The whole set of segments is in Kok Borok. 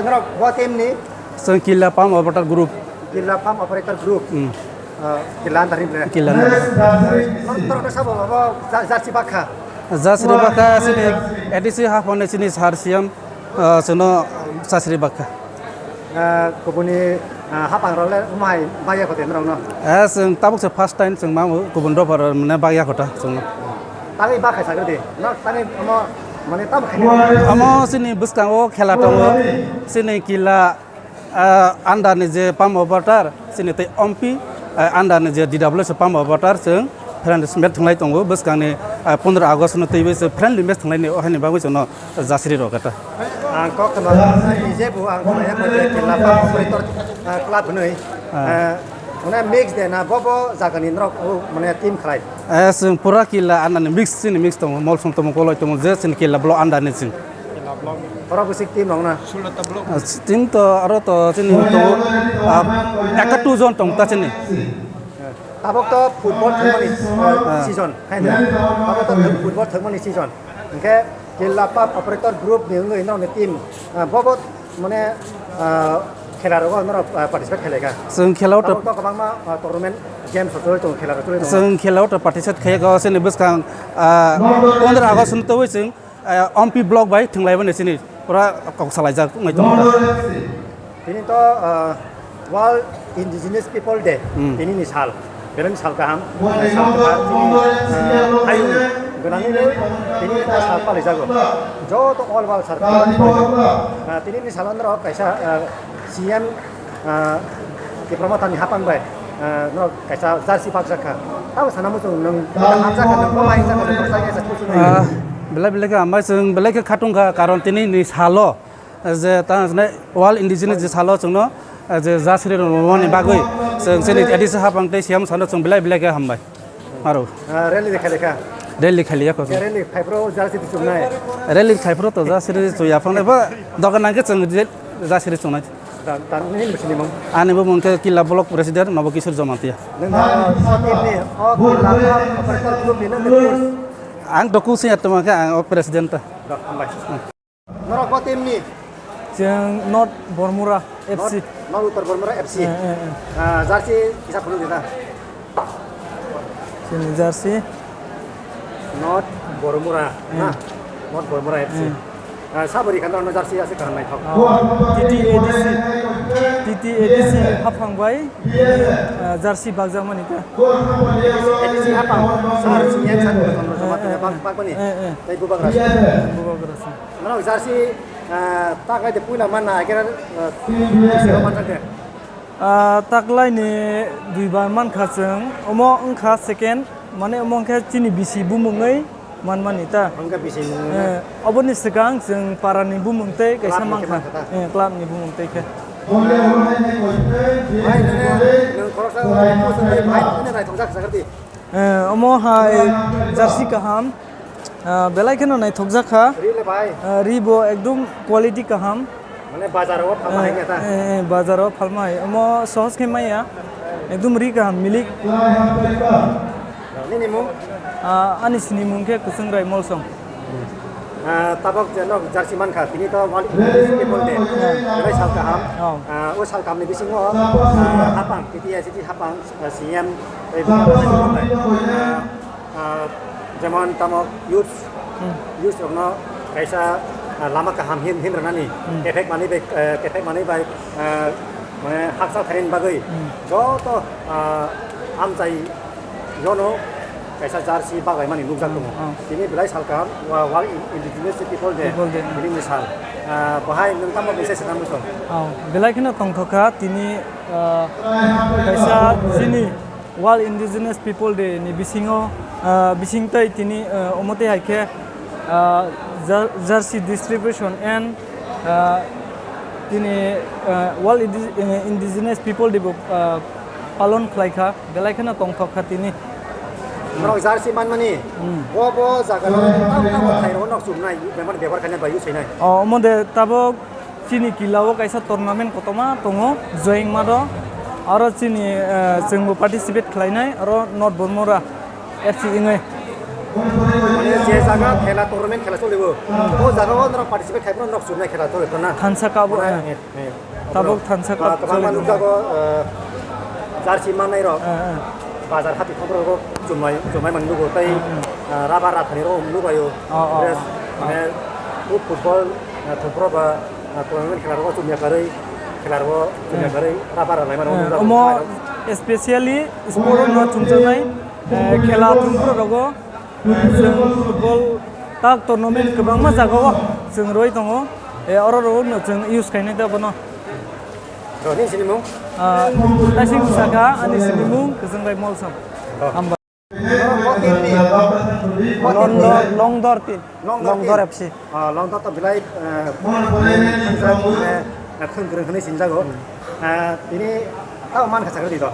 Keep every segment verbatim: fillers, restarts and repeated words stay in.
Norok bo team ni? Chwng Killa Pump Operator Group. Killa Pump Operator Group. Hmm. Ah, Killa Andar ni ble. Killa Andar. Norok no sabo bo ja-, jersey bakha. Jersey bakha chini A D C haphang ni chini sir C M, ah, chwngno jersey bakha. Ah, kubuni, ah, haphang rok le umai baya kote norok no? Eh, chwng tabuk se first time chwng ma kubun dopar mane baya kota chwngno. Tangwi bakha sakhe de. No, tangwi omo, mane, tamo khaina. Omo chini bwskango khela tongo. Chini Killa, ah, under ni je Pump Operator, chini tei Ompi, ah, under ni je D W S Pump Operator, chwng friendly match thwnglai tongo. Bwskangni, ah, pondro August no twiwi chwng friendly match thwnglai ni, o haini bagwi chwngno jersey rok kata. Ang kok khna, je bo ang khna ya, Killa Pump Operator, ah, club hwnwi. Ah. Ah, Mane mix de na, bo bo jaga ni norok, o, mane team khlai? Eh, chwng pura Killa under ni mix, chini mix tongo, Molsom tongo, Koloi tongo, je chini Killa block under ni chwng. Borok bwswk team rok na? Ah, team to aro to chini tongo, ah, ekta two jon tongo ta chini. Tabok to football thwngmani, eh, season, hai na? Tabok to football thwngmani season. Hwnkhe Killa Pump Operator group ni wngwi norokni team, ah, bo bo mane, ah, khela rogo norok, ah, participate khailai kha. Chwng khela o ta- Tabuk to kwbangma, ah, tournament games rok choli tongo, khela rok choli tongo. Chwng khela o ta participate khai kha, chini bwskang, ah, pondro August ni twi chwng, ah, Ompi block bai thwnglai mani chini pura kok salaijak wngwi tongo ta. Tini to, ah, World Indigenous People Day, hmm, tini ni sal. Belai sal kaham, sal kaham, tini, ah, hayung gwnangwi tini ta sal palijago. Joto all world sal kaham. Ah, tini ni sal andro kaisa, ah, C M, ah, Tipra Motha ni hapang bai, ah, no kaisa jersey bakjak kha. Tamo sana muchung nung, hamjak kha, nung bo mai jak kha, nung bo sai kaisa kuchung nai. Ah, belai belai khe hambai chwng belai khe khatung kha, karon tini ni salo, je ta hwnai World Indigenous Day salo chwngno, eh, je jersey rwmani bagwi chwng chini A D C hapang tei C M sano chwng belai belai khe hambai. Aro. Ah, rally de khailai kha? Rally khailiya kho. Rally phaiphuru jersey de chumnai? Rally phaiphuru to jersey de chuya phang ba dogan nangkhe chwng je jersey de chumnai. Dan, dan ni bwsini mung? Ani bo mung khe Killa Block President Nobo Kishore Jamatia. Nang, ah, o team ni, o Killa Block Operator group ni nang coach? Ang doku sing atma khe ang o president ta. Dok, hambai. Hmm. Norok bo team ni? Chwng North Bormura F C. North, North Uttar Bormura F C. Eh, eh, eh. Ah, jersey kisa phunuk di ta? Chini jersey. North Bormura, eh, na? North Bormura F C. Eh. Ah, sabori khan norok jersey aswk kaham naithok. Oh, T T A D C. T T A D C haphang bai, eh, jersey bakjakmani ta. A D C haphang, sir, senior sir, eh, eh, bak, eh, bak mani. Eh, eh. Tei bubagra sir. Bubagra sir. Norok jersey, ah, ta khlai de puila manna, agera, ah, bising manjak de. Ah, ta khlai ni duibar mankha chwng, omo wngkha second, mane omo wngkha chini bisi bumungwi manmani ta. Wngkha bisi bumungwi na? Eh, oboni swkang chwng para ni bumung tei kaisa mankha. Club ni khe mankha ta? Eh, club ni bumung tei khe. Bhai, nini, nwng khoroksa bhai, nini naithokjak sakha di. Eh, omo hai jersey kaham. Ah, belai kheno naithokjak kha. Ri le bai. Ah, ri bo ekdum quality kaham. Mane bazar o phalma hai khe ta? Eh, eh, bazar o phalma hai. Omo sohos khe maya. Ekdum ri kaham milik. Nini mung? Ah, ani sini mung khe Kusung Rai Molsong. Ah, tabok je nok jersey mankha, tini to World Indigenous People Day. Belai sal kaham. Oh. Ah, o sal kaham ni bisingo, ah, hapang, T T A C T hapang, ah, C M, tei buphang bwsai buphang bai. Ah, ah, jemon tamo youths, hmm, youths rokno kaisa, ah, lama kaham hin, hin rwnani, hmm, kephek manwi bai, eh, kephek manwi bai, ah, mane hakchal khairokni bagwi, hmm, joto, ah, amchai jono kaisa jersey bagaimani nukjak tongo. Hmm, hmm. Tini belai sal kaham, wa-, World Indigenous People Day, People Day, hmm, tini ni sal. Ah, bahai nwng tamo message rwna muchung? Oh, belai kheno tongthokha tini, ah, kaisa chini World Indigenous People Day ni bisingo, ah, bising tei tini, ah, omo tei hai khe, ah, jer-, jersey distribution and, ah, tini, ah, World Indi-, eh, Indigenous People Day bo, ah, palon khlai kha, belai kheno tongthok kha tini. Norok jersey manmani, hmm, bo bo jaga no tamo tamo thai rok nok chumnai, bemar bebohar khainai bai use nai. O, omo de tabok Chini Killa o kaisa tournament kotorma tongo, Joying Mado. Aro chini, eh, chwngbo participate khlainai, aro North Bormura F C wngwi. Mane Je jaga khela tournament khela cholibo, o jaga o norok participate khai phano norok chumnai khela choli phano na. Thansa kabo, Mane, eh. eh, eh. Tabuk thansa Ma kabo kwbangma choli. Nukjago, eh, jersey mannai rok. Eh, eh. Bazar hati thokro rok chumnai, chumnai man nugo tai, Hmm, hmm. eh, rubber rathani rok nubaio. Oh, oh, Dress, oh. mane, o football, eh, thokro ba, eh, tournament khela rok chumya karwi, khela rok chumya Hmm. karwi, rubber ralai mano Hmm, nukjago. Omo Mai rok. Specially sport no chumjaknai, eh, khela thokro rogo. Chwng football tak tournament kwbangma jagao chwng rwui tongo. E, oro rwui no chwng use khainai da bono. Roni sinimung? Ah, Taising Saka, ani sinimung Kwchwng Rai Molsom. Oh. Hamba. Longdor, Longdor team. Longdor Longdor team. F C. Ah, Longdor to belai, eh, eh, khung kwrwng hwnwi sinjago. Hmm. Eh, tini tamo man kha sakhe di to.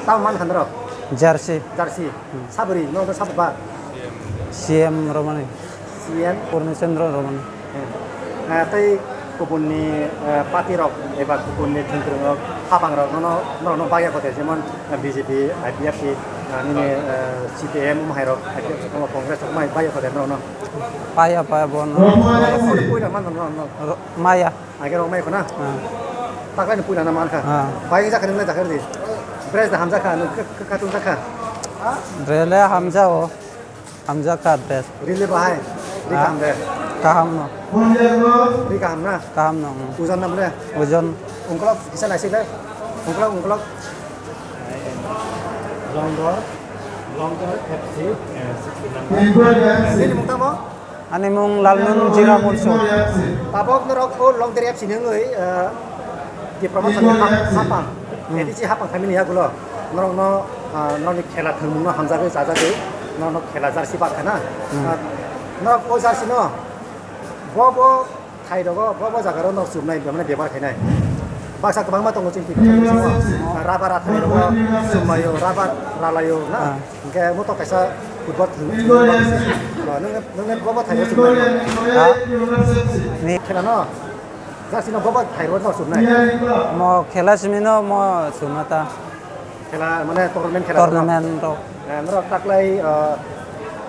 Tamo man kha norok? Jersey. Jersey. Hmm. Sabri, no to sabba. C M Romani. C M. Purna Chandra Romani. Hmm. Eh, tei kubunni, eh, party rok eba kubunni thwngkwrwng rok, hapang rok nono, norokno bagya kote, jemon, eh, B J P, I P F T, eh, nini, eh, C P I M, um, hai rok, I P F T, Congress rok mai bagya kote norokno. Paya, paya, bono. Puila man norokno. Ro-, maya. Age rok mai khuna. Ah. Taklai ni puila na man kha. Ah. Bai jak ring na jak ri. Bres da hamja kha, no khatung jak kha. Drele hamja o. Hamja kha bres. Rile bahai. Ri Ah. Kaham de. Kaham no. Ri kaham na. Kaham no. Mm. Ujan na bole. Ujan. Ungkolok kisa naisik le. Ungkolok, ungkolok. Longdor. Longdor F C. Eh, sixteen number. Nini mung tamo? Ani mung Lalnun Jira Molso. Tabok norok o Longdor F C ni wngwi, eh, Tipra Motha ni hap-, hapang, Hmm. A D C hapang khaimani yagulo. Norokno, ah, norokni khela thwngmungno hamjagwi chajagwi norokno khela jersey bak khana. Hmm. Ah, norok o jersey no bo bo Thai rogo bo bo jaga rok nok chumnai, mane, bebohar khainai. Baksa kwbangma tongo chini Tripura bisingo. Rubber rathani rogo chumlaio, rubber ralaio, na? Ah. Hingke mo to kaisa football thwng, thwng, thwng, nung, nung bo bo thai rogo chumlaio. Ha? Ni. Khela no? Jersey no bo bo thai rogo nok chumnai. Mo khela simi no mo chumna ta. Khela mane tournament khela. Tournament rok. Eh, norok taklai, eh,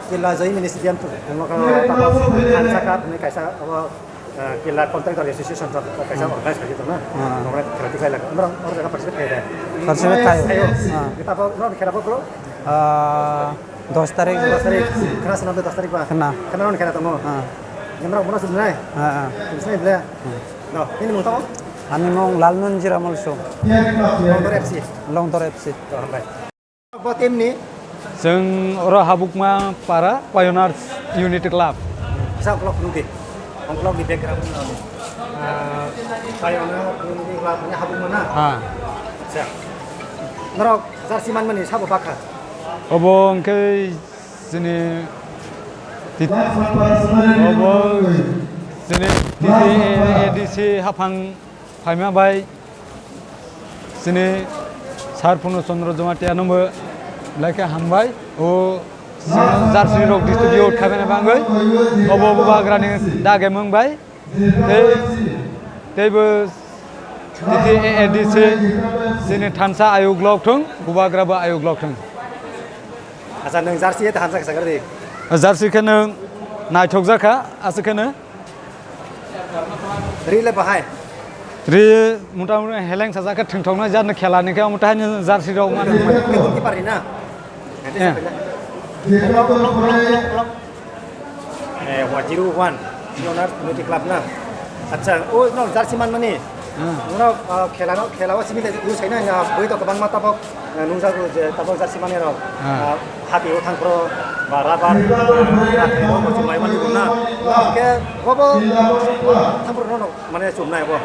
Killa Joy Mini Stadium tu, thansa cup ni kaisa abo, eh, Killa Contractor Association rok kaisa Hmm. organize khaijak na. Hmm. Norok khela tiklai laga. Norok oro jaga participate khaide. Participate khai. Ayo. Hmm. Kita apa norok khela apa bro? Ah, dos tarik. Dos tarik. Khana sana dos tarik ba. Khana. Khana norok khela tongo. Hmm. Norok bono sumnai. Hmm, hmm. Sumnai bla. Hmm. No, ini mung tamo? Ani mung Lalnun Jira Molso. Longdor F C. Longdor F C. To, hambai. Bo team ni? Chwng oro Habukma Para Pioneers Unity Club. Sa club nungdi. Ong club ni background nungdi. Ah, Pioneer Unity Club ni Habukma na? Ha. Sa. Norok jersey manmani sabo bakha. Obo hwnkhe Chini tit-, obo chini T T A A D C haphang phaima bai chini Sir Purno Chandra Jamatia no bo belai khe hambai. O jersey rok distribute khaimani bagwi obo bubagrani dage mung bai. Tei, teibo T T A A D C chini thansa ayuk lok thung, bubagra bo ayuk lok thung. Acha, nwng jersey ta hamjak sakha di. Jersey khe nwng naithok jakha, aswk khe nwng. Ri le bahai? Ri mota moti heleng sajak khe thwngthoknai jar no khela ni khe omo tahai ni jersey rok mano. Goalkeeper ri na? Eh. Eh, wa zero one, Pioneer Unity Club na. Acha, o no jersey man mani. Hmm. Uno, ah, khela no, khela o simi de use na, ya, bui to kwbangma tabok, eh, nungjago je tabok jersey mani rok. Hmm. Ah, hati o thangpro, ba rubber, ah, hati o mochi mai mani na. Ke bobo thangpro no, no, mane chumnai bo.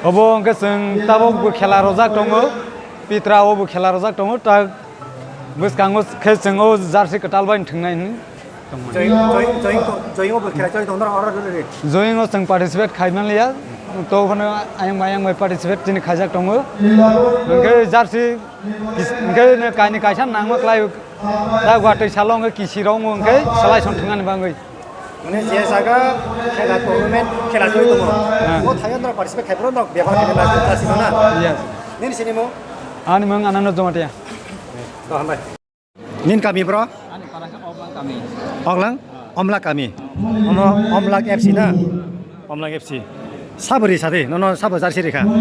Obo hwnkhe chwng tabok bo khela rojak tongo, pitra o bo khela rojak tongo, ta Bwskango khe chwng o jersey kwtal bai thwngnai hwnwi tongmani. Join, join, join, join o bo khela choli tong norok oro rwrwrwi. Join o chwng participate khai manliya, to phano ayang bai ayang bai participate chini khaijak tongo. Hwnkhe jersey kis-, hwnkhe kaini kaisa nangma klai, da watwi salo hwnkhe kisi rok wngkhe selai song thwngnani bagwi. Mane je jaga khela tournament khela choli tongo. Ha. O thaiyo norok participate khai phano norok bebak khai ma jersey no na. Yes. Nini sini mo? Ani mung Anando Jamatia. To hambai. Nin kami bro? Ani para khe Obang Oglang? Omlak kami. Omo Omlak F C na? Omlak F C. Sabo ri sadi, nono sabo jersey rikha. Hmm.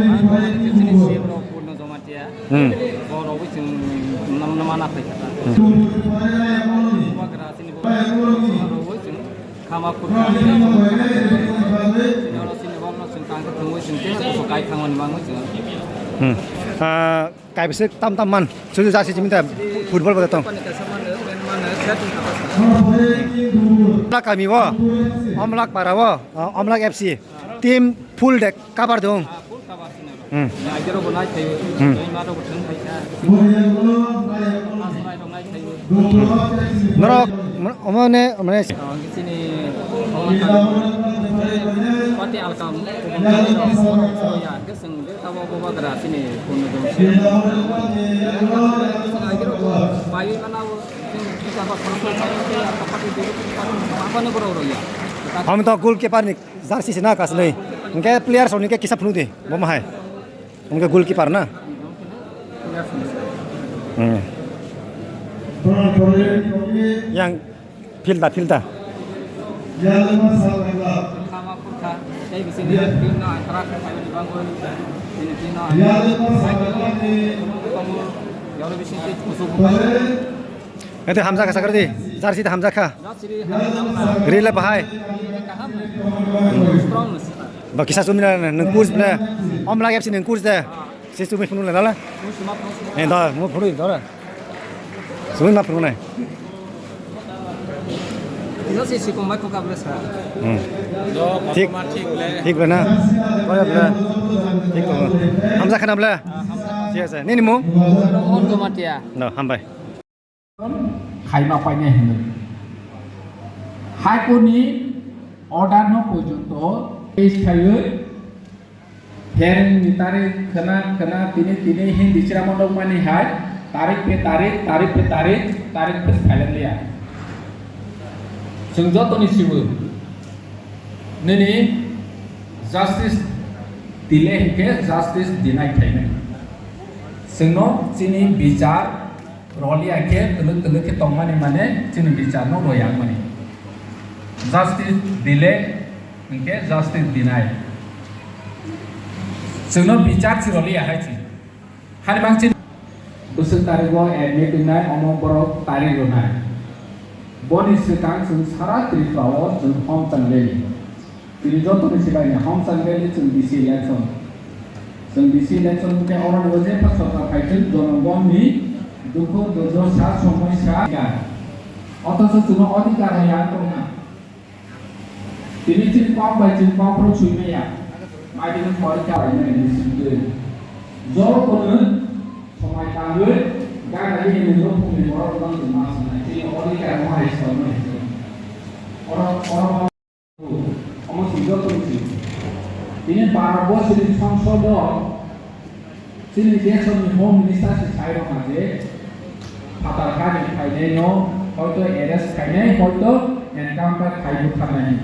Hmm. Hmm. Ah, Kaibwswk tam tam man, sudu jersey simi ta football bo tong. Omlak kami o, Omlak para o, Omlak F C, team full de cover dong. Hmm. Hmm. Norok, omo ne, omo ne. Pati alkam, Chwng le tabo boba gra chini kunno jong se. Chwng agiro bai mana bo chwng kisa ba khoro khoro chai se ya kapati de ko pa ko ne boro ro ya. Hami to goalkeeper ni jersey sina kasnei. Hingke players rok ni ke kisa phunu di. Bo ma hai. Hingke goalkeeper na. Hmm. Yang Filta, filta. Ete hamjak sakar di, jersey ta hamjak kha. Rila bahai. Ba kisa sumina nang coach ble. Omlak F C nang coach de. Si sumi phunuk le dala. Eh, da, mo phunuk dala. Sumi ma phunuk nai. Ino si si kong bai kok able sa. Hmm. Thik, thik bena. Koi able. Thik to. Hamjak kha na ble. Thik ase. Nini mung? Rohon Jamatia. No, hambai. Khaima painai hwnwi. High Court ni order no porjonto case khaiwi hearing ni tarik khwna khwna tini tini Hindi chwraimo nukmani hai tarik pe tarik, tarik pe tarik, tarik pe phaileng liya. Chwng joto ni sibu nini justice delay hinkhe justice deny khainai. Chwngno chini bichar Roliya khe twlwk twlwk khe tongmani mane chini bichar no royang mani. Justice delay hwnkhe justice deny. Chwngno bichar si roliya hai si. Hani mang chini bwswk tarik o admit wngnai omo borok tarik rwnai. Boni swkang chwng sara Tripura o chwng hom chang reli. Tini joto ni sibai ni hom chang reli chwng D C election. Chwng D C election hwnkhe oro ni je pa sorkar phaithwng jonogoni dukhu durdosa somosya ga. Othocho chwngno odhikar hai ya tongna. Tini chini kok bai chwng kok rok swi maya. Mai tini odhikar hai maya ni singtwi. Joto no somai tangwi gana ni ni rok phungni borok no chwng ma sanai. Tini odhikar mo hai soi maya. Oro, oro Omo si joto ni si. Tini Bharat borsoni songsod o chini desoni Home Minister si sai rokha je phatar hani phainai no hoito arrest khainai, hoito encounter khai butharnai.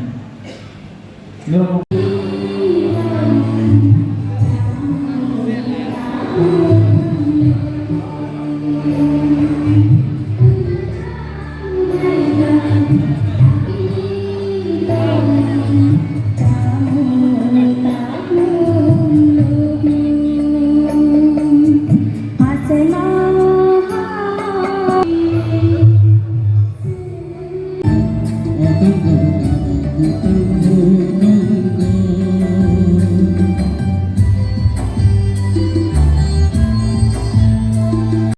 Norok